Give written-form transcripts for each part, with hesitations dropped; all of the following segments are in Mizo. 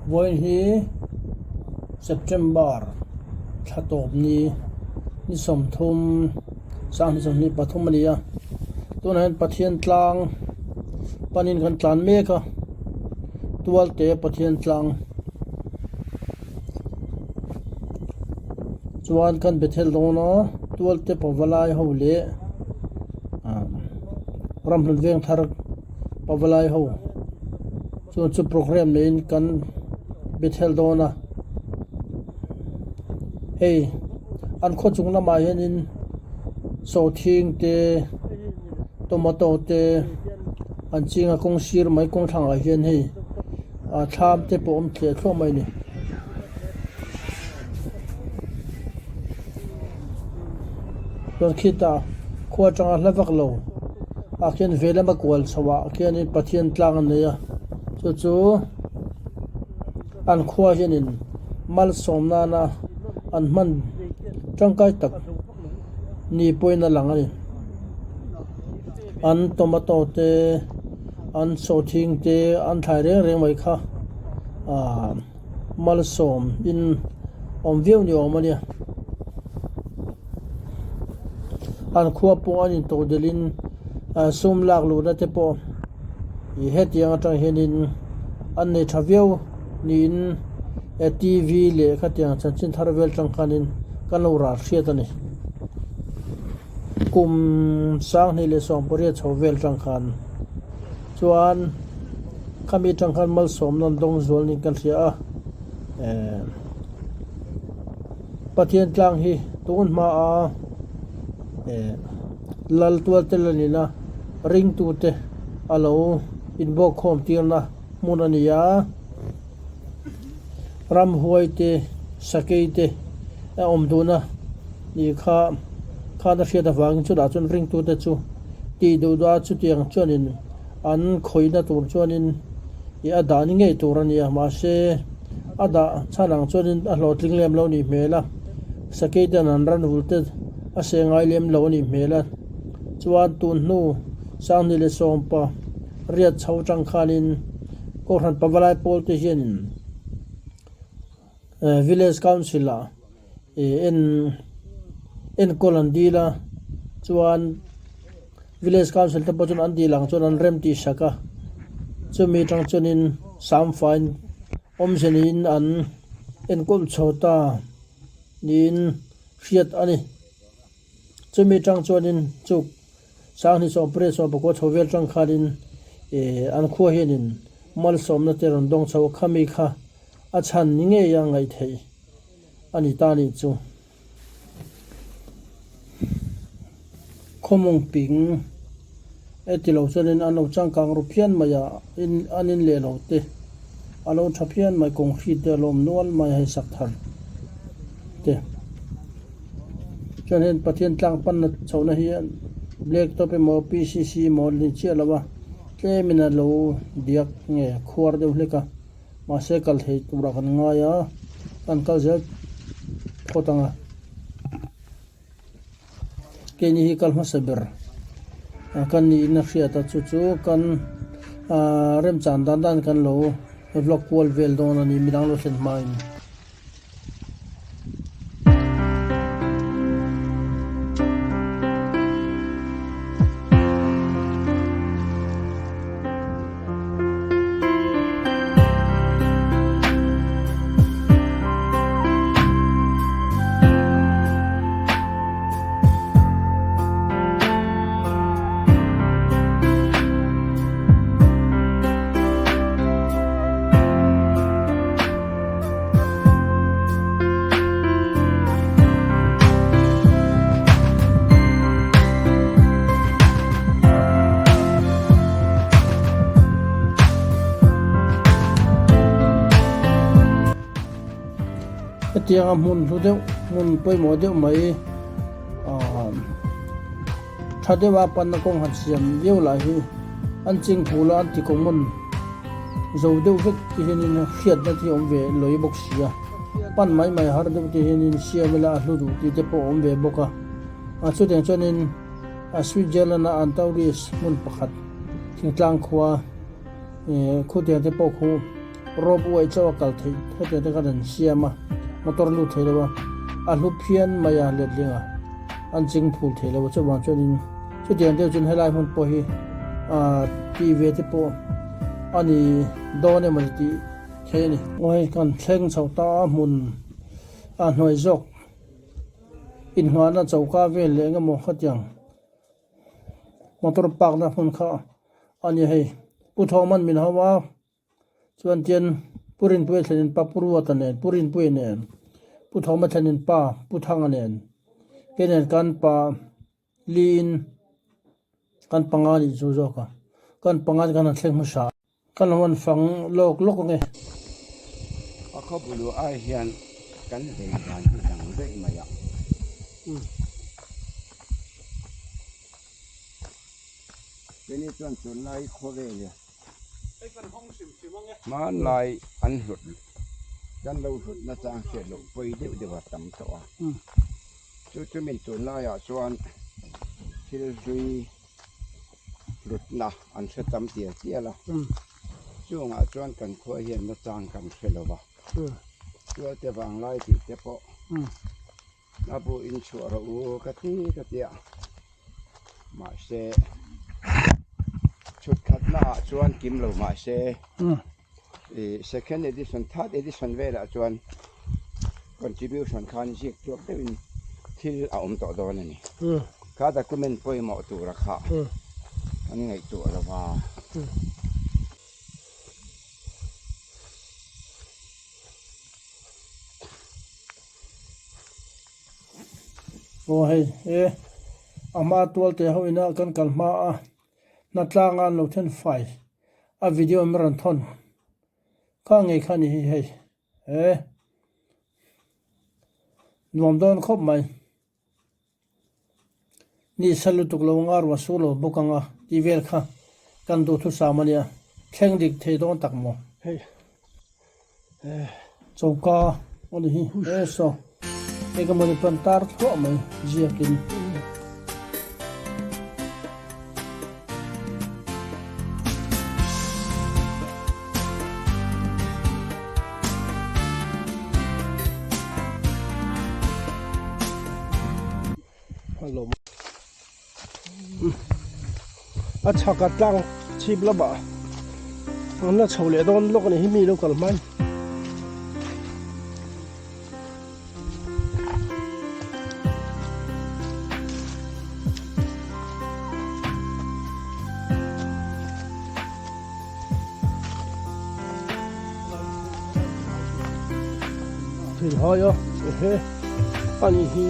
Vawiin hi September thla tawp ni ni 30 2023 a ni a, tunah hian Pathian tlang panin kan tlan mek a, tualte Pathian tlang chuan kan Bethel dawn a, tualte pavalai ho leh ramhlun veng thar pavalai ho. Chuan chu program neiin kan Bethel dawn a, hei an khaw chung lamah hianin sawhthing te tomato te an ching a kawng sir mai kawng thlangah hian hei ah thlam te pawh a awm thleh thluah mai a ni. Chuan khitah khua atanga hla vak lo ah khian ve lama kual chho ah khianin Pathian tlang a nei a chu chu an khua hianin malsawm nana an hman tangkai tak ni pawhin a lang a ni an tomato te an sawhthing te an thlai reng reng mai kha ahh. Malsawm in awm viau ni awm a nia. An khua pawh an intawh delh in sum lak luhna te pawh ih hetiang atang hianin an nei tha viau niin TV leh khatiang chanchin thar vel tang khanin kan lo ral hriat a ni. Kum 2018 chho vel tang khan chuan. Khami atang khan malsawmna an dawng zual niin kan hria a, eh Pathian tlang hi tun hma a eh lal tual te la nina ringtute a lo inbawkkhawm tirna hmun a ni a, ramhuai te sakei te a awm duhna nih kha khan a hriat avangin chutah chuan ringtute chu tih duh duh a chutiang chuanin. An khawihna tur chuanin ih a dah ni ngei tur a ni a, mahse a dah chhan ang chuanin a hlawhtling lem lo nih hmel a, sakei ten an ran vul te a seh ngai lem lo a nih hmel a, chuan tun hnu 2010 riat chho atang khanin Kohhran Pavalai pawl te hianin Village Council ah ih en enkawl an dil a chuan Village Council te pawh chuan an dil ang chuan an rem tih sak a chumi atang chuanin samfaiin awmze niin an enkawl chho ta niin hriat a ni chumi atang chuanin chuk 2018 chho vel atang khanin ih an khua hianin malsawmna te rawn dawng chho a khami kha. A chhan ni ngei a ngaih theih a ni ta nih chu. Khawmawng ping e ti lo chuanin an lo changkang ru phian mai a, in an in leh lo te a lo tha phian mai, concrete te a lo awm nual mai a hei sak thar te. Chuan heng Pathian tlang panna chhohna hi black top emaw PCC emaw ni chiah lo a, tlemin a lo diak nge khuar deuh hlek a. Mahse kal thei turah kan ngai a, kan kal zel phawt ang a. Keini hi kal hmasa ber kan niin a hriat a, chu chu kan remchan dan dan kan lo vlog kual vel dawn a ni midang lo thlen hmain. Hetianga hmun hlu deuh hmun pawimawh deuh mai ahh tha deuha panna kawng han siam viau lah hi an ching phul a an ti common. Zo deuh vek te hianin hriatna te hi awm ve lawi bawk si a, pan mai mai har deuh te hianin siam ila a hlu duh tih te pawh a awm ve bawk a, a chutiang chuanin a Switzerland a an tourist hmun pakhat thingtlang khua eh khutiang te pawh khu Rope way chauh a kal theih hetiang te khan an siam a, motor lut thei lo a, a hlu phian mai a letling a, an ching phul thei lo a, chuvang chuanin chutiang deuh chuan helai hmun pawh hi ah tih ve te pawh a ni dawn emaw ni tih thei a ni. Aw hei kan thleng chho ta a hmun a hnuai zawk inngahna choka vel leh eng emaw khatiang motor park na hmun kha a ni hei Pu Thawman min ho a. Chuan tian Pu Rinpuia thlenin pa Pu Ruata nen, Pu Rinpuia nen, Pu Thawma thlenin pa Pu Thanga nen, kei nen kan pa liin kan panga nih chu zawk a, kan panga chu kan han thleng hmasa a. Kan lo han fang lawk lawk ang e. A khaw bulu ai hian kan vei dan hi dang daih mai a. Keini chuan tunlai khawvel Hmanlai an hlut kan lo hlut nachang hriat loh pawi deuh deuh a tam tawh a, chu chu min tunlaiah chuan thil hlui hlutna an hre tam tial tial a, chungah chuan kan khua hian nachang kan hre lo va, tualte vanglai tih te pawh a bu inchhuah rawh u ka ti ka ti a mahse chhut khatna ah chuan kim lo mahse ih second edition third edition velah chuan contribution khan ziak chhuak deuhin thil a awm tawh dawn a ni kha document pawimawh tura kha an ngaihtuah lo va. Aw hei e a hma tual te ho ina kan kal hma a hnatlanga an lo then fai a video an rawn thawn kha ngei kha ni hi hei e nuam dawn khawp mai. Ni sa lutuk lo nga ruah su lo bawk anga tih vel kha kan duhthusam a nia, thleng dik thei dawn tak maw? Hei choka a ni hi he saw eng emaw ni pan tar thluah mai ziakin. A chhak a tlang chhip lamah an la chho leh dawn lawk a ni hi mi lo kal hmai. Thil hai a ehe a ni hi.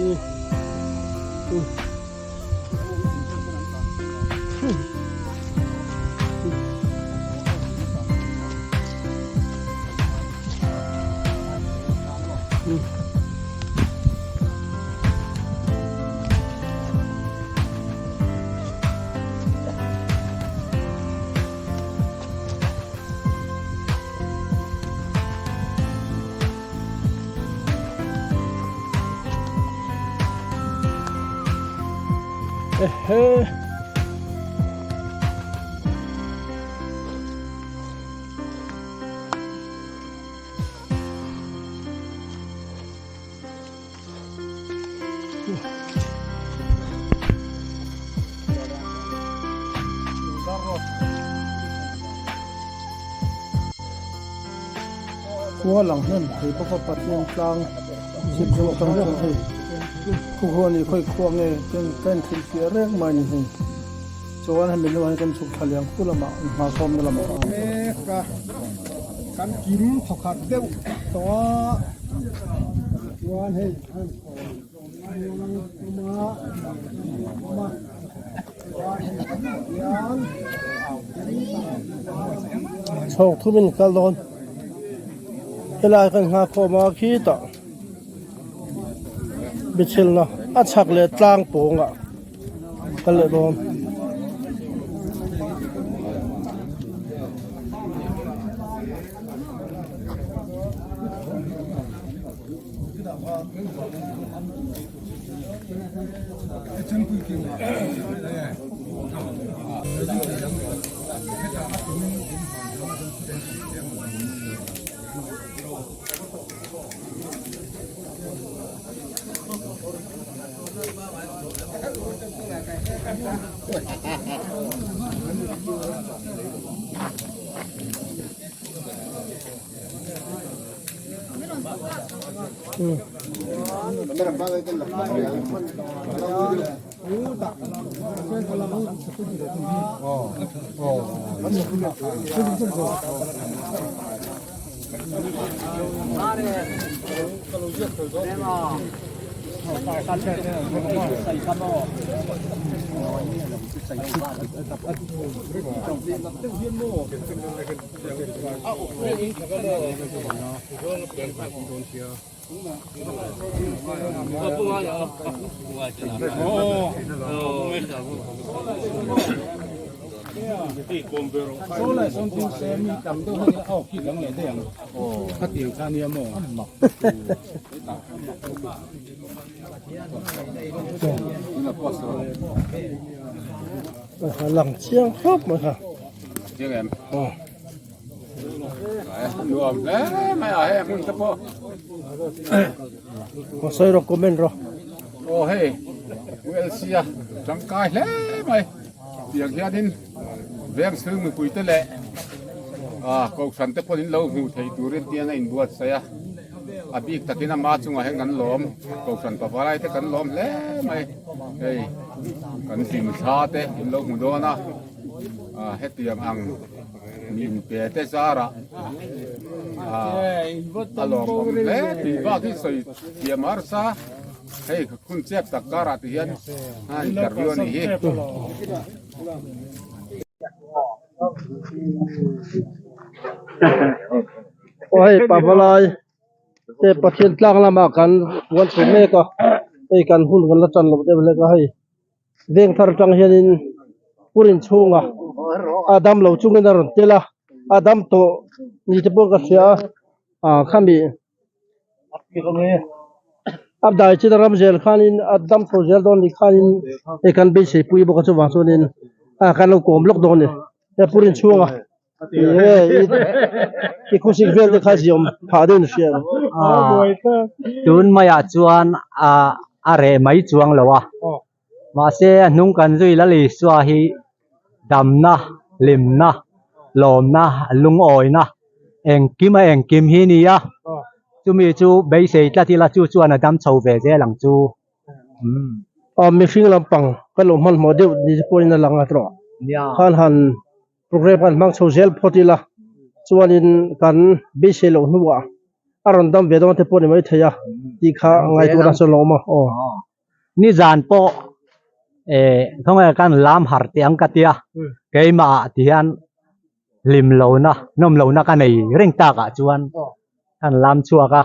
Ehe. Khua lang hnem thei bawk a Pathian tlang zip zawng atang chuan hei khu khu a ni khawi khua nge chuan ka inhrilhfiah reng mai a ni hei chuan hemi hnuah hian kan chhuk thla liang khu lamah inhmasawmna lamah a awm mek a kan kim thawkhat deuh tawh a chuan hei Chhawk thumin kal dawn helai kan nghak khawm a khitah bichhilna a chhak leh tlang pawngah kal leh dawn. A lang chiang khawp mai kha. Chiang em? Aw. Nuam hle mai a hei hmun te pawh. Aw sawi rawh comment rawh. Aw hei ULC a tangkai hle mai tiang hianin veng chhung mipui te leh ah kohhran te pawhin lo hmuh theih turin tiang a inbuatsaih a. A bik takin ama chungah hian kan lawm, Kohhran pavalai te kan lawm hle mai. Hei kan hlimthla te in lo hmu dawn a, ah hetiang ang mi inpe te zarah ah a lawmawm hle tih bak hi sawi thiam harsa. Hei hun chep tak karah ti hian a interview a nih hi. Aw hei pavalai te Pathian tlang lamah kan puan chho mek a hei kan hun kan la tan loh deuh hlek a hei veng thar atang hianin purin chhungah a dam lo chungin a rawn tel a a dam tawh ni te pawh ka hria a ah khami a dai chin a ram zel khanin a dam chho zel dawn ni khanin hei kan beisei pui bawk a chuvang chuanin ah kan lo kawm lawk dawn a ni he purin chhungah. I khawsik vel te kha ziawm phah deuh ni hria. Tun maiah chuan a reh mai chuang lo a, mahse a hnung kan zui Lal Isua hi damna, hlimna, lawmna, lungawina engkim a engkim hi ni a, chumi chu beisei tlat ila chu chuan a dam chho ve zel ang chu. Mihring lampang kan lo hmanhmawh deuh ni te pawhin a lang a tawh khan han. Program kan hmang chho zel phawt ila chuanin kan beisei loh hnuah a rawn dam ve dawn te pawh ni mai thei a tih kha ngaihtuahna chuan lo awm a aw. Nizan pawh eh khawnge kan lam har teh ang ka tia keimah ah ti hian hlim lohna nawm lohna ka nei reng tak ah chuan kan lam chhuak a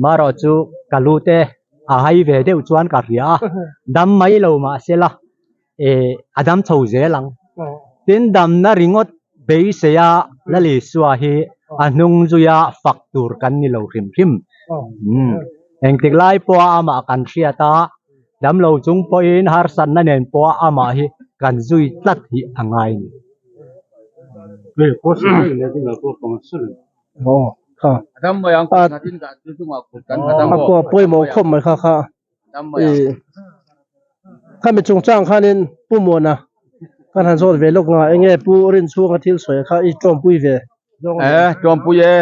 marawh chu ka lu te a hai ve deuh chuan ka hria a dam mai lo mahsela eh a dam chho zel ang. Tin damna ringawt beiseia Lal Isua hi a hnung zuia fak tur kan ni lo hrim hrim. Umm engtik lai pawha amah kan hriat a, dam lo chung pawhin harsatna nen pawha amah hi kan zui tlat hi a ngai ni. A pawimawh khawp mai kha kha. Khami chungchang khanin Pu Muana kan han zawt ve lawk nga enge Pu Rinchhunga thil sawi kha i tawmpui ve zawng E tawmpui e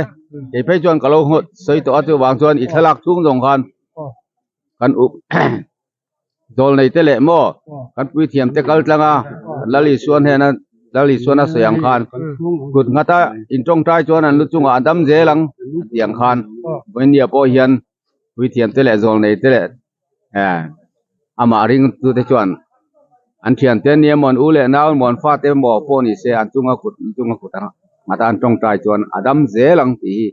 kei phei chuan ka lo nghawt sawi tawh a chuvang chuan i thlalak chhung zawng khan kan up zawl nei te leh maw kan puithiam te kal tlang a Lal Isua hnena Lal Isuan a sawi ang khan kut nghata in tawngtai chuan an lu chungah a dam zel ang a ti ang khan vawinia pawh hian Puithiam te leh zawlnei te leh eh amah ringtu te chuan an thiante nia maw an u leh nau maw an fate emaw pawh ni se an chunga kut an chunga kut a nghat a an tawngtai chuan a dam zel ang tih hi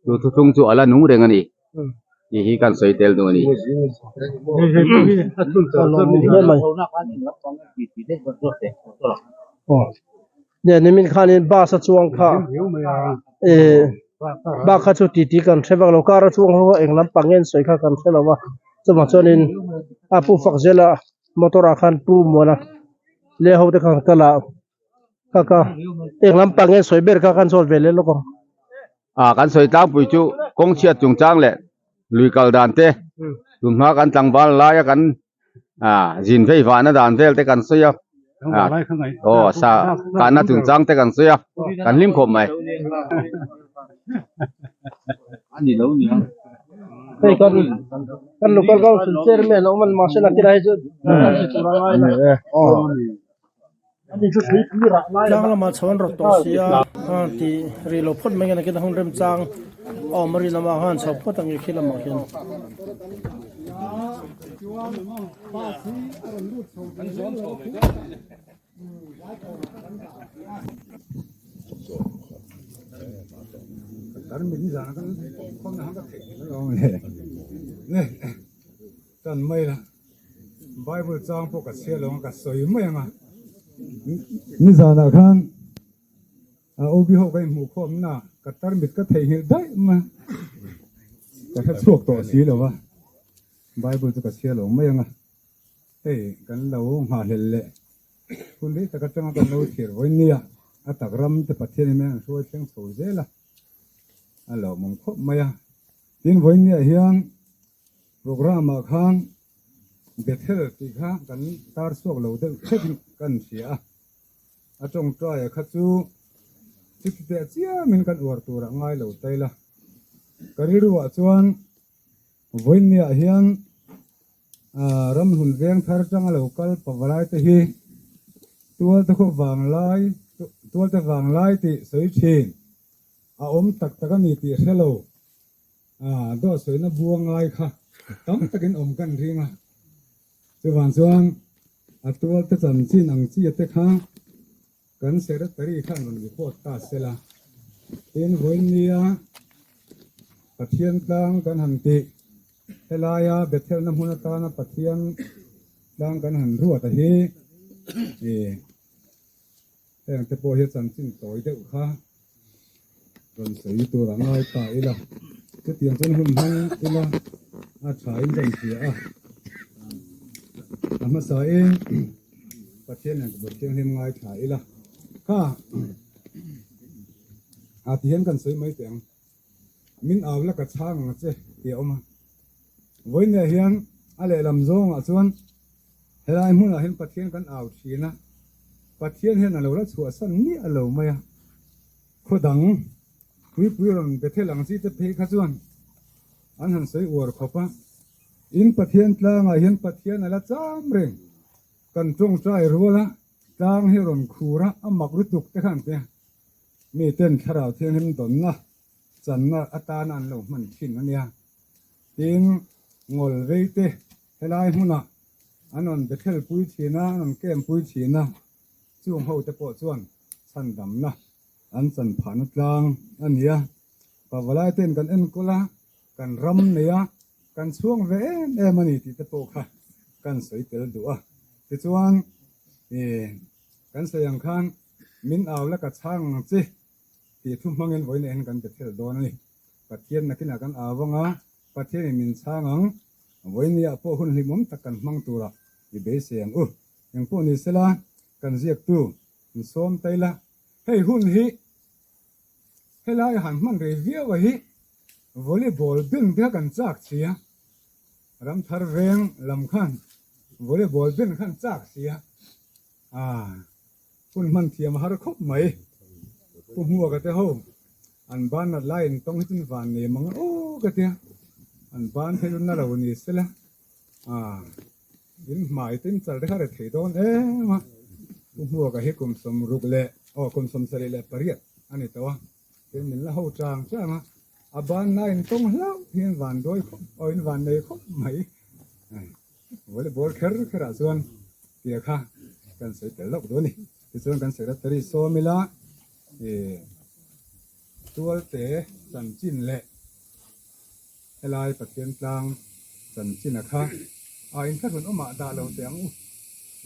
chu thuthlung chu a la nung reng a ni tih hi kan sawi tel duh a ni. Nimin khanin bus a chuang kha eh bak kha chu titi kan hre vak lo car a chuang ho kha eng lampang nge an sawi kha kan hre lo a chuvang chuanin a pu fak zela motor ah khan pu Muana leh ho te khan kal a kha kha eng lampang nge an sawi ber kha kan zawt ve leh lawk ang. Ah kan sawi tlangpui chu kawng chhiat chungchang leh lui kal dan te tunhma kan tlangval laia kan ah zin vei vahna dan vel te kan sawi a ah aw sa kahna chungchang te kan sawi a kan hlim khawp mai. Hei kan kan local council chairman a awm a ni mahse nakinah hi chuan kan hre tur a ngai la. Tlang lamah chho an rawt tawh si a tih rih lo phawt mai nge nakinah hun remchang a awm a rin lamah khan chho phawt ang e khi lamah khian. Tan mai la Bible chang pawh ka chhiar lo ang ka sawi mai ang a nizanah khan a OB ho ka inhmuh khawm na ka tarmit ka theihnghilh daih mai a ka hre chhuak tawh si lo va Bible chu ka chhiar lo mai ang a hei kan lo nghahhlelh leh hun rei tak atanga kan lo thlir vawi nia a tak ram te Pathian in an hruai thleng chho zel a a lawmawm khawp mai a tin vawi niah hian Programme ah khan Bethel tih kha kan tar chhuak lo deuh theuh in kan hria a, a tawngtai a kha chu chuti teh chiam in kan uar tur ah ngai lo tail a, ka rilru ah chuan vawiin ah hian ramhlun veng thar tang a lo kal pavalai te hi tualte khaw vanglai tualte vanglai tih sawi thin a awm tak tak a ni tih hre lo. Dawt sawina bua ngai kha tam takin awm kan ring a, chuvang chuan a tualte chanchin ang chi te kha kan secretary khan rawn report ta sela, tin vawinia Pathian tlang kan han tih helaia Bethelna hmun atana Pathian tlang kan han ruat a hi Heng te pawh hi chanchin tawi deuh kha rawn sawi tur a ngai ta ila, chutiang chuan hun hmang ila a tha in rawn hria a, a hmasa in Pathian nen kawr thianghlim ngai tha ila kha a ti hian kan sawi mai teh ang, min au la ka chhang ang che tih a awm a, vawiinah hian a lehlam zawngah chuan Helai hmunah hian Pathian kan au thin a, Pathian hian a lo la chhuahsan miah lo mai a. Khaw dang puipui rawn Bethel ang chi te phei kha chuan an han sawi uar khawp a, In Pathian tlangah hian Pathian a la cham reng, kan tawngtai rual a, tlang hi rawn khur a, a mak lutuk te khan tia miten Thlarau Thianghlim dawnna channa atana an lo hman thin a nia. Tin, ngawl vei te Helai hmunah an rawn Bethel pui thin a, an rawn camp pui thin a, chung ho te pawh chuan chhandamna an chan phahna tlang a ni a. Pavalai ten kan enkawl a, kan ram nei a, kan chhuang ve em em a ni tih te pawh kha kan sawi tel duh a. Tichuan, ih, kan sawi ang khan min au la ka chhang ang che tih thu hmangin vawiin ah hian kan Bethel dawn a ni. Pathian nakinah kan au ang a, Pathianin min chhang ang. Vawinia pawh hun hlimawm tak kan hmang turah i beisei ang u. Engpawh ni sela, kan ziaktu in sawm ta ila, hei hun hi helai han hman rei viau a hi volleyball bin te kha kan chak si a, Ramthar veng lam khan volleyball bin khan chak si a, aah. Hun hman thiam a har khawp mai. Pu Hmuaka te ho an ban nat lai in tawng hi chu van nei mang aw ka tia. An ban phei chu na lo ni sela ah in hmai te in chal te kha re thei dawn em a. Pu Hmuaka hi kum 68 leh aw kum 78 a ni tawh a. Tin min la ho chang chang a, a ban na in tawng hlauh hian van dawi khawp aw in van nei khawp mai. Volleyball kher kher ah chuan tia kha kan sawi tel loh dawn a ni. Tichuan kan secretary sawm ila ih tualte chanchin leh helai Pathian tlang chanchin a kha a inthlahrun awmah dah lo teh ang u.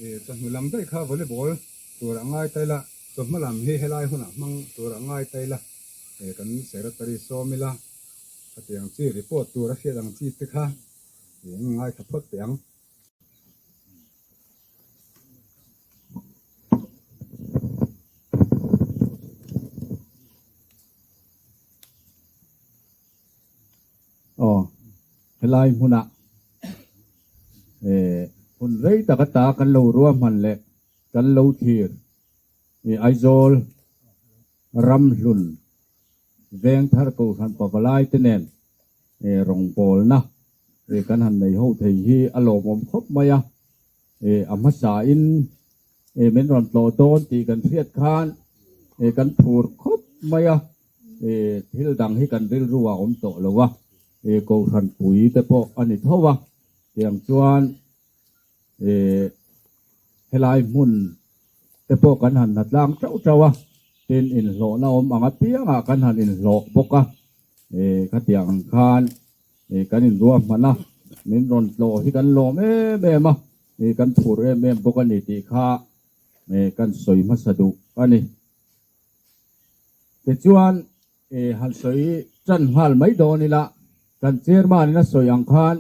Ih chawhnu lam daih kha volleyball tur a ngai ta ila chawhma lam hi helai hunah hmang tur a ngai ta ila ih kan secretary sawm ila khatiang chi report tur a hriat ang chi te kha Eng ngaithla phawt teh ang. Aw, helai hmunah eh hun rei tak ata kan lo ruahman leh kan lo thlir i Aizawl Ramhlun Vengthar Kohhran Pavalai te nen. rawngbawlna kan han nei ho thei hi a lawmawm khawp mai a, a hmasain min rawn tlawh dawn tih kan hriat khan kan phur khawp mai a, thil dang hi kan rilru ah awm tawh lo a, kohhran pui te pawh a ni tho a, tiang chuan helai hmun te pawh kan han hna tlang teuh teuh a, tin inhlawhna awm ang apiangah kan han inhlawh bawk a, khatiang ang khan kan inruahman a, min rawn tlawh hi kan lawm em em a, kan phur em em bawk a ni tih kha kan sawi hmasa duh a ni. Tichuan han sawi tan nghal mai dawn ila, kan chairman in a sawi ang khan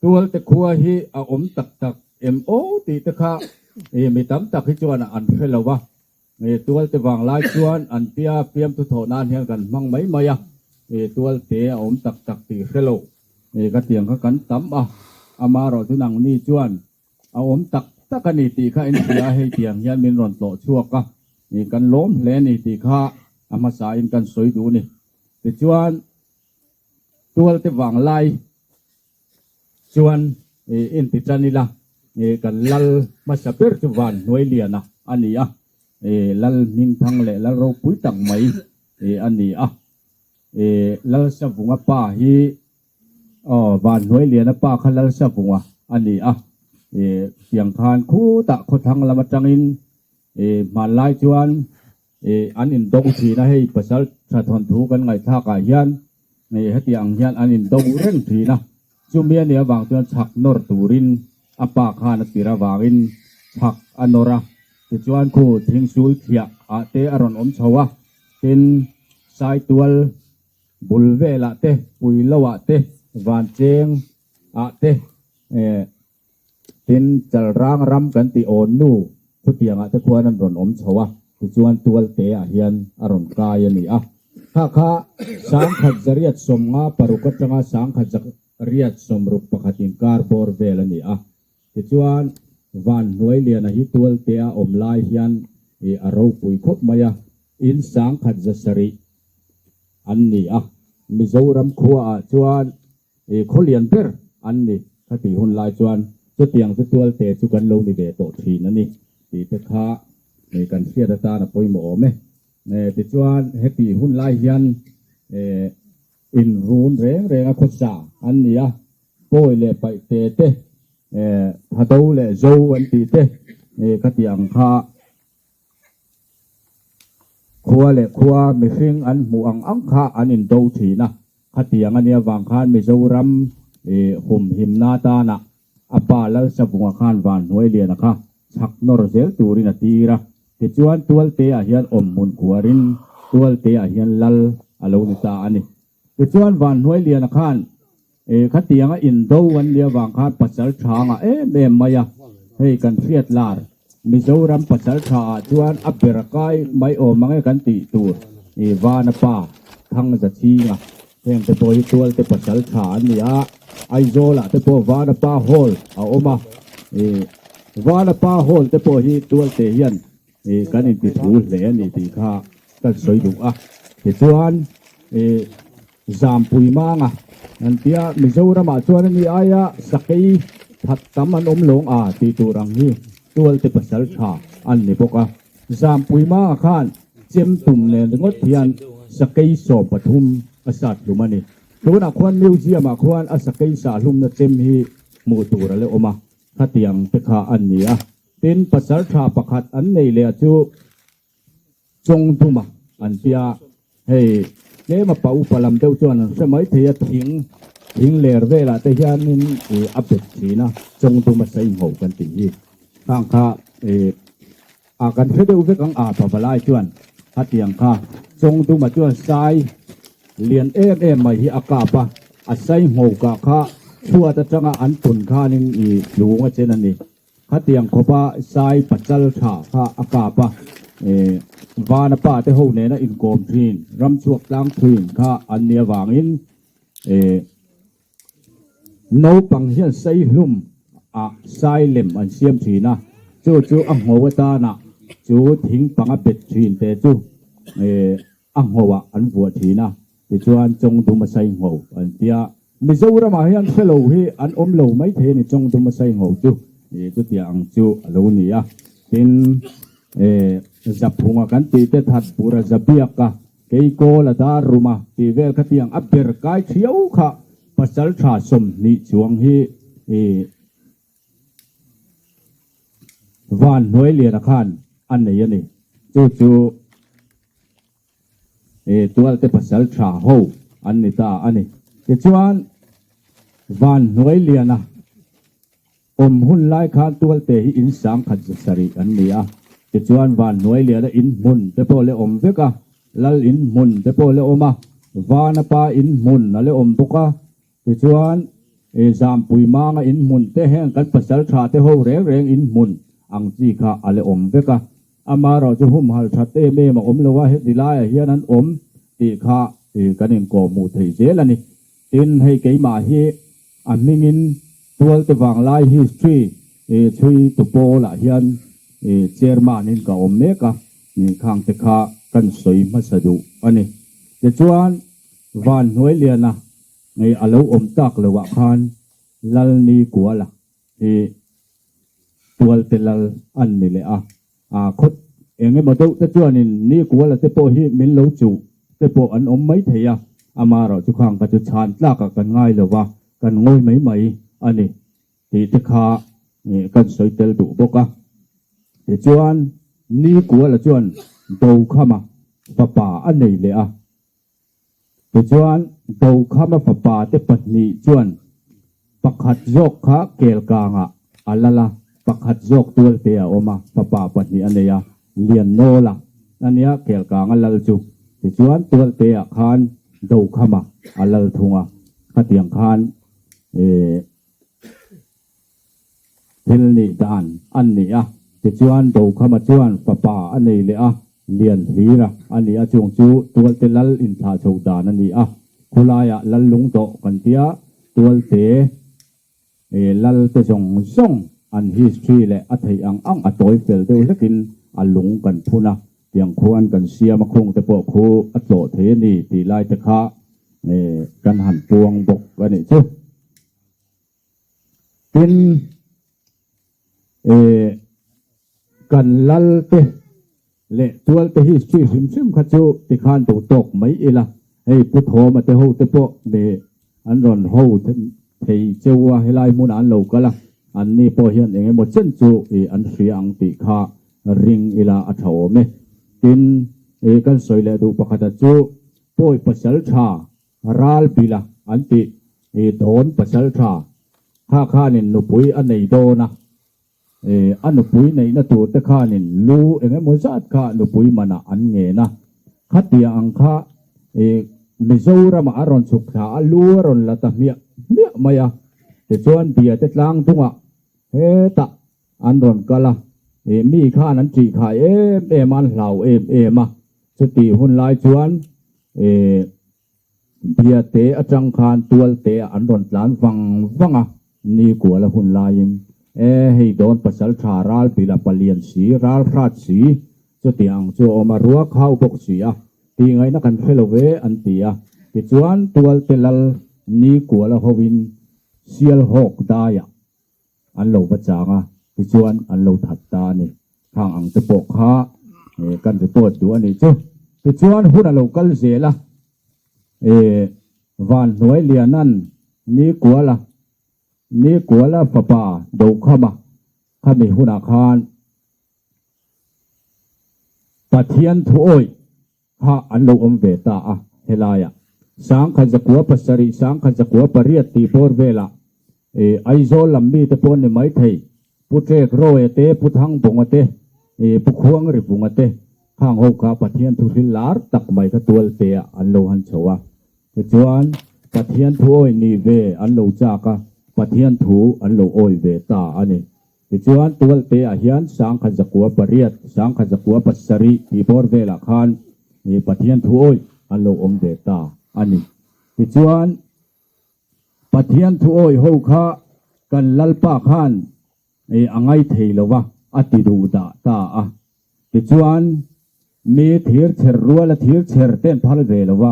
Tualte khua hi a awm tak tak em aw tih te kha mi tam tak hi chuan an hre lo a, Tualte vanglai chuan an tia fiamthu thawh nan hian kan hmang mai mai a, Tualte a awm tak tak tih hre lo ka tiang kha kan tam a, amaherawh chu nangni chuan a awm tak tak a ni tih kha en hria a, hei tiang hian min rawn tlawh chhuak a, kan lawm hle a ni tih kha a hmasain kan sawi duh a ni. Tichuan Tualte vanglai chuan inti tan ila kan lal hmasa ber chu Van Hnuailiana a ni a, Lal Hmingthang leh Lal ropui tak mai a ni a. Lal Savunga pa hi aw Van Hnuailiana pa kha Lal Savunga a ni a, tiang khan khutah khawthlang lam atangin hmanlai chuan Ih an indo thin a, hei pasal tha thawnthu kan ngaihthlak ah hian ih hetiang ang hian an indo reng thin a, chumi a nih avang chuan chhak nawr turin a pa khan a tir avangin chhak a nawr a, tichuan khu thingsul thliah ah te a rawn awm chho a, tin Saitual bul velah te, Puilo ah te, Vancheng ah te eh. Tin, Chalrang ram kan tih awn nu khutiangah te khuan an rawn awm chho a, tichuan Tualte ah hian a rawn kai a ni a. Kha kha 1956 atanga 1961 inkar bawr vel a ni a. Tichuan, Van Hnuailiana hi Tualte a awm lai hian a ropui khawp mai a, in 1700 an ni a. Mizoram khuaah chuan I khaw lian ber an ni ka tih hun lai chuan chutiang chu tualte chu kan lo ni ve tawh thin a ni tih te kha kan hriat atan a pawimawh awm e. Tichuan heti hun lai hian inrun reng reng a khawsa an ni a, pawi leh paihte te, thado leh zo an tih te ka tih ang kha. Khua leh khua mihring an hmuh ang ang kha an indo thin a, khatiang a nia vang khan Mizoram humhimna atana a pa Lalsavunga khan Vanhnuailiana kha chhak nawr zel turin a tir a, tichuan Tualte-ah hian awmhmun khuarin Tualte-ah hian lal a lo ni ta a ni. Tichuan Vanhnuailiana khan khatianga indo an nia vang khan pasal tha ngah em em mai a, hei kan hriat lar Mizoram pasal tha ah chuan a ber kai mai awm ang e kan tih tur Vana pa Thangzachhinga heng te pawh hi tualte pasal tha an ni a, Aizawl ah te pawh Vana pa Hall a awm a, Vana pa Hall te pawh hi tualte hian Kan inti thu hle a ni tih kha kan sawi duh a. Tichuan Zampui Manga an tia Mizoramah chuan ani aia sakei that tam an awm lawng a tih tur ang hi Tualte pasal tha an ni bawk a. Zampui Manga khan chem tum nen ringawt hian sakei 13 a sat hlum a ni. Tunah khuan Museum ah khuan a sakei sah hlumna chem hi hmuh tur a la awm a, khatiang te kha an ni a. Tin, pasal tha pakhat an nei leh a chu Chawngduma an tia, hei tlem a pa upa lam deuh chuan an hre mai thei a, thing thing ler velah te hianin ih a bet thin a, Chawngduma saingho kan tih hi khang kha ih a kan hre deuh vek ang a pa valai chuan khatiang kha Chawngduma chuan sai lian em em mai hi a kap a, a saingho kah kha chhuat atanga an tun khanin ih tlung a chen a ni. Khatiang khawpa sai pachal tha kha a kap a, Vana pa te ho nena inkawm thin, ramchhuak tlang thin kha an nih avangin naupang hian sai hlum ah sai lem an siam thin a, chu chu a ngho atana chu thing panga bet thin te chu a ngho ah an vuah thin a. Tichuan Chawngduma Saingho an ti a, Mizoramah hian hrelo hi an awm lo maithei a ni Chawngduma Saingho chu chutiang ang chu a lo ni a. Tin, Zaphunga kan tih te Thatpura Zabiaka Keikawl a dar ruma tih vel khatiang a ber kai thiau kha pasal tha 20 chuang hi Van Hnuailiana khan a nei a ni. Chu chu Tualte pasal tha ho an ni ta a ni. Tichuan Van Hnuailiana Awm hun lai khan Tualte hi in 10,000 sarih an ni a, tichuan van hnuai liana in hmun te pawh le awm vek a, lal in hmun te pawh le awm a, vana pa in hmun a le awm bawk a, tichuan Zampui manga in hmun te heng kan pasal tha te ho reng reng in hmun ang chi kha a le awm vek a, amaherawh chu humhal that em em a awm lo a, heti laiah hian an awm tih kha kan inkawhhmuh thei zel a ni. Tin, hei keimah hi a hmingin Tualte Vanglai History chhui tu pawlah hian Chairman in ka awm mek a, khangte kha kan sawi hmasa duh a ni. Tichuan, Van Hnuailiana a lo awm tak loah khan Lalni Kuala hi Tualte lal an ni leh a, a khawt eng emaw deuh te chuanin ni kuala te pawh hi min lo chuh te pawh an awm mai thei a, amaherawh chu khang kha chu chhan tlakah kan ngai lo va, kan ngawi mai mai a ni tih te kha kan sawi tel duh bawk a. Tichuan, ni kuala chuan Dokhama fapa a nei leh a. Tichuan, Dokhama fapa te pahnih chuan pakhat zawk kha Kelkangah a lal a, pakhat zawk Tualte a awm a, fapa pahnih a nei a, Liannawla a nia Kelkang a lal chu. Tichuan, Tualteah khan Dokhama a lal thung a, khatiang khan Thil nih dan an ni a, tichuan Dokhama chuan fapa a nei leh a, Lian Hlira a ni a, chung chu Tualte lal inthlah chho dan a ni a, khulaiah lal lung dawh kan tia, Tualte lal te zawng zawng an history leh a theih ang ang a tawi fel deuh hlekin a lung kan phun a, tiang khuan kan siam a khung te pawh khu a tlawh thei a ni tih lai te kha kan han puang bawk a nih chu. Tin, eh, kan lal te leh tual te history hrim hrim kha chu tikhan duh tawk mai ila, hei Pu Thawma te ho te pawh leh an rawn ho thei cheu a, helai hmunah an lo kal a, anni pawh hian eng emaw chen chu ih an hria ang tih kha ring ila a tha awm e. Tin, eh, kan sawi leh duh pakhata chu pawi pasal tha Ral bila an tih i dawn pasal tha kha khanin nupui a nei dawn a, i a nupui neihna tur te khanin lu eng emaw zat kha nupui manah an ngen a, khatia ang kha i Mizoramah a rawn chhuk thla a, lu a rawn la ta hmiah hmiah mai a, tichuan Biate tlang dungah hetah an rawn kal a, i mi khan an ṭihkhai em em a, an hlau em em a, chutih hun lai chuan i Biate atang khan Tualte ah an rawn tlan vang vang a, ni kual a hun laiin e hei dawn pasal tha ral bila palian si, ral hrat si, chutiang ang chu a awm a, ruak hau bawk si a, tih ngaihna kan hre lo ve an ti a, tichuan Tualte lal ni kual a hovin Sialhawk daiah An lo va chang a, tichuan an lo that ta a ni. Khang ang te pawh kha kan report duh a nih chu. Tichuan hun a lo kal zel a, Van hnuai Lianan Nikuala, Nikuala fapa Dokhama khami hunah khan Pathian thuawih kha an lo awm ve ta a, helaiah 1707, 1708 tih bawr velah Aizawl lam mite pawh an ni maithei, Pu Ṭek Rawia te, Pu Thangbunga te, Pu Khuangrivunga te khang ho kha Pathian thu hril lar tak mai kha tualteah an lo han chho a. Tichuan, Pathian thu awi ni ve an lo chak a, Pathian thu an lo awi ve ta a ni. Tichuan, Tualte-ah hian 1908, 1907 tih bawr velah khan Pathian thu awih an lo awm ve ta a ni. Tichuan, Pathian thu awih ho kha kan Lalpa khan a ngai thei lo va, a ti duh dah ta a. Tichuan, mi thir chher ruala thir chher te an phal ve lo va.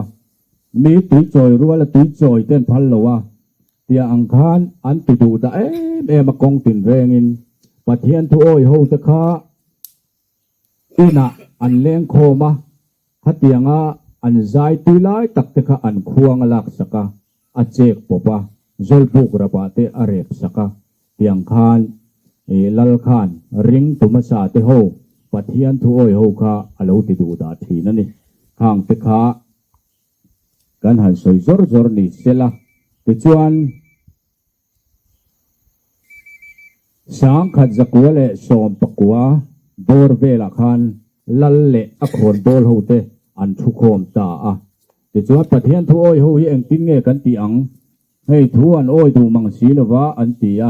Mi tui chawi ruala tui chawi te an phal lo a, tia ang khan an ti duh dah em em a kawng tin rengin Pathian thu awi ho te kha inah an leng khawm a, khatianga an zai tui lai tak te kha an khuang a lak sak a, a chek pawp a, zawlbuk rapah te a rep sak a, tiang khan Lal khan ring tu hmasa te ho Pathian thu awi ho kha a lo ti duh dah thin a ni. Khang te kha kan han sawi zawr zawr ni sela, tichuan Sangkhat zakua leh sawmpakua bawr velah khan Lal leh a khawnbawl hote an thukhawm ta a. Tichuan Pathian thu awi ho hi engtin nge kan tih ang? Hei thu an awi duh mang si lova an ti a.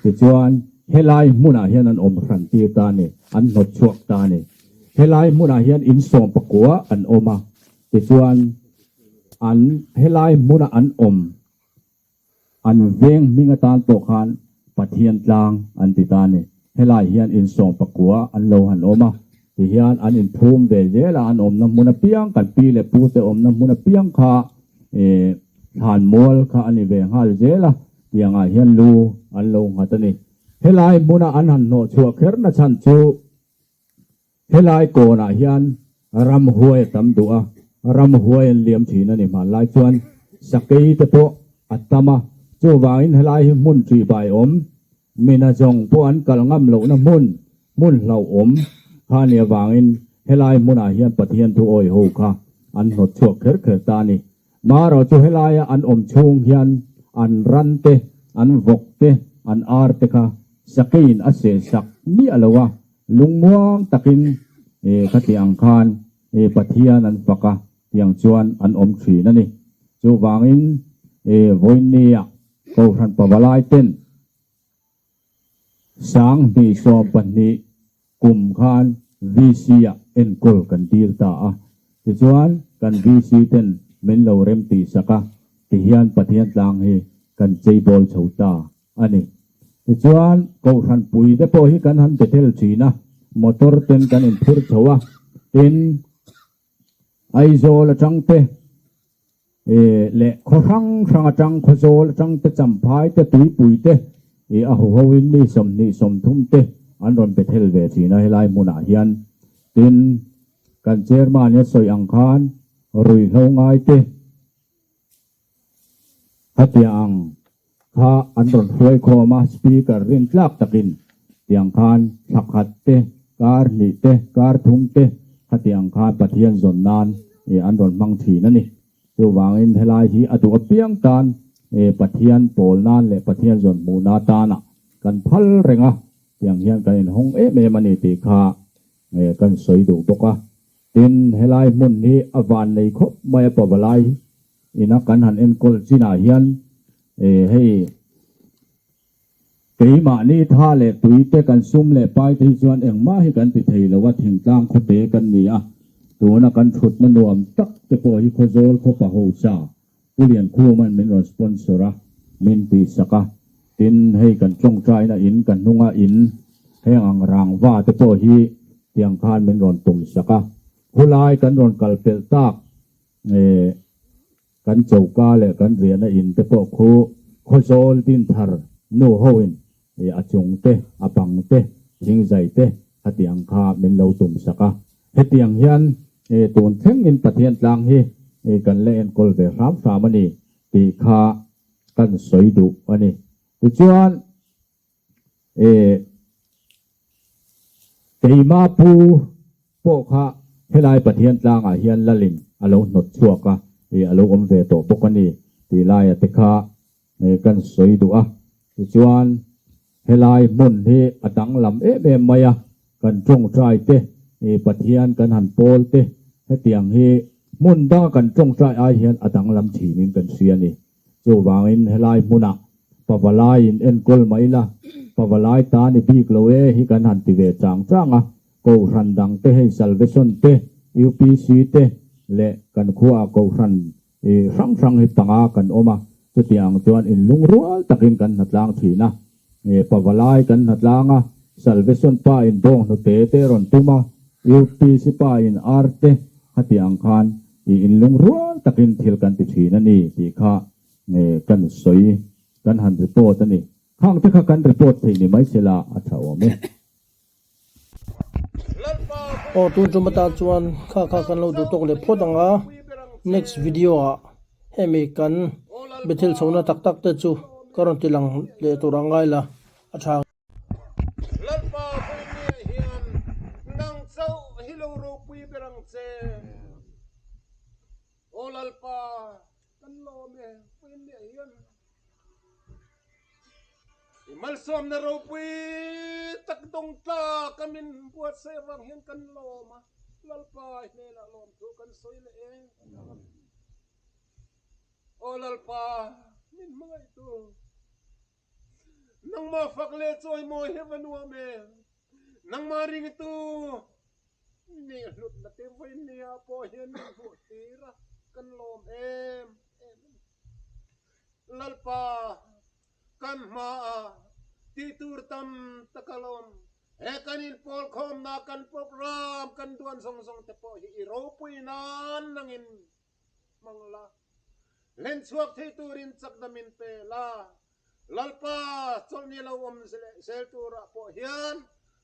Tichuan helai hmunah hian an awm hran tir ta a ni, an hnawt chhuak ta a ni. Helai hmunah hian in sawmpakua an awm a, tichuan an helai hmuna an awm An veng hming atan pawh khan Pathian tlang an ti ta a ni. Helai hian insawm pakua an lo han awm a, tihian an inphum ve zel a, an awmna hmun apiang, kan pi leh pu te awmna hmun apiang kha thlan mual kha a ni ve nghal zel a, tiangah hian lu an lo nghat a ni. Helai hmuna an han hnawh chhuah kher na chhan chu Helai kawnah hian ramhuai a tam duh a, ramhuai an liam thin a ni. Hmanlai chuan sakei te pawh a tam a, chuvangin helai hi hmun ṭihbai awm, mina zawng pawh an kal ngam lohna hmun, hmun hlauhawm kha a nih avangin helai hmunah hian Pathian thu awi ho kha an hnawt chhuak kher kher ta a ni. Marawh chu helaia an awm chhung hian an ran te, an vawk te, an ar te kha sakeiin a sehsak miah lo a, Lungmuang takin khati ang khan Pathian an fak a, tiang chuan an awm thin a ni. Chuvangin vawiinnia Kohhran Pavalai ten 2012 kum khan VC-ah enkawl kan dil ta a, tichuan kan VC ten min lo rem tihsak a, tihian Pathian tlang hi kan cheibawl chho ta a ni. Tichuan, Kohhran pui te pawh hi kan han be tel thin a, motor ten kan inphur chho a, tin, Aizawl atang te leh khaw hrang hrang atang, Khawzawl atang te, Champhai te, Tuipui te, a huho in mi 20 30 te an rawn be tel ve thin a helai hmunah hian. Tin, kan chairman in a sawi ang khan ruihhlo ngai te, Hetiang ang kha an rawn hruai khawm a, Speaker rin tlak takin tiang khan thla khat te, kar hnih te, kar thum te khatiang khan Pathian zawn nan an rawn hmang thin a ni. Chuvangin helai hi a duh apiang tan Pathian pawl nan leh Pathian zawn hmuhna atana kan phal reng a, tiang hian kan inhawng em em a ni tih kha kan sawi duh bawk a. Tin, helai hmun hi a van nei khawp mai a pavalai ina kan han enkawl chinah hian hei keimahni tha leh tui te kan sum leh pai te hi chuan engmah hi kan ti thei lo a, thingtlang khawte kan ni a, tuna kan thutna nuam tak te pawh hi Khawzawl khawpa hosa Pu Liankhuma'n min rawn sponsor a, min tihsak a, tin hei kan tawngtaina in ka hnunga in heng ang rangva te pawh hi tiang khan min rawn tumsak a, khulai kan rawn kal pelh tak kan choka leh kan riahna in te pawh khu Khawzawl Dinthar nu ho in a chung te, a bang te, thingzai te khatiang kha min lo tumsak a. Hetiang hian tun thlengin Pathian tlang hi kan la enkawl ve hram hram a ni tih kha kan sawi duh a ni. Tichuan keima pu pawh kha helai Pathian tlangah hian lalin a lo hnawt chhuak a, a lo awm ve tawh bawk a ni tih laia te kha kan sawi duh a. Tichuan helai hmun hi a danglam em em mai a, kan tawngtai te, Pathian kan han pawl te, hetiang hi hmun danga kan tawngtai ai hian a danglam thinin kan hria a ni. Chuvangin helai hmunah pavalai in enkawl mah ila, pavalai ta ni bik lo e hi kan han ti ve chang chang a, Kohhran dang te hei Salvation te, UPC te leh kan khuaah Kohhran hrang hrang hi panga kan awm a, chutiang chuan inlungrual takin kan hnatlang thin a, pavalai kan hnatlang a, Salvation pa in bawng hnute te rawn tum a, UPC pa in ar te khatiang khan. tiin lungrual takin thil kan ti thin a ni tih kha kan sawi kan han report a ni. Khang te kha kan report theih ni mai sela a tha awm e. Aw tun tum atan chuan kha kha kan lo duh tawk leh phawt ang a, next video ah hemi kan Bethel chhohna tak tak te chu ka rawn ti lang leh tur ang ngai la a tha. Lalpa Vawinia hian nang chauh hi lo ropui ber ang che. Aw Lalpa, kan lawm e, Vawinia hian i malsawmna ropui tak dawng tlak a min buatsaih avang hian kan lawm a, Lalpa i hnenah lawmthu kan sawi leh e. Aw Lalpa, min hmangaihtu. Nangmah fak leh chawimawi hi va nuam e. Nangmah ringtu nih hlutna te vawinia pawh hian min hmuh tir a, kan lawm em em a ni. Lalpa, kan hmaah tih tur tam tak a lawm. He kan inpawlkhawmna, kan program kan duan zawng zawng te pawh hi i ropui nan nangin hmang la. Hlen chhuak thei turin chakna min pe la. Lalpa chawlhni lo awm zel turah pawh hian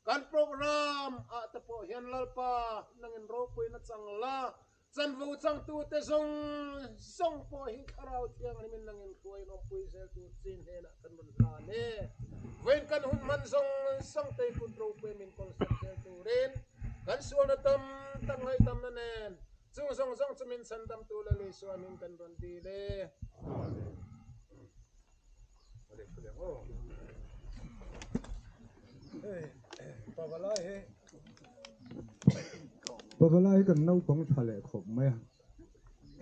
kan program ah te pawh hian Lalpa nangin ropuina chang la, chanvo changtute zawng zawng pawh hi Thlarau Thianghlimin nangin hruaiin awmpui zel tur chin hnenah kan rawn hlan e. Vawiin kan hun hman zawng zawng te kut ropui min kawlsak zel turin kan sualna tam tak ngaihtamna nen Chung zawng zawng chu min chhandamtu Lal Isua hming kan rawn dil e. Pavalai hi kan naupang tha leh khawp mai a,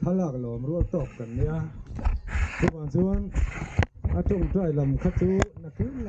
thlalak lawm rual tawk kan nia. Chuvang chuan a tawngtai lam kha chu nakin lamah.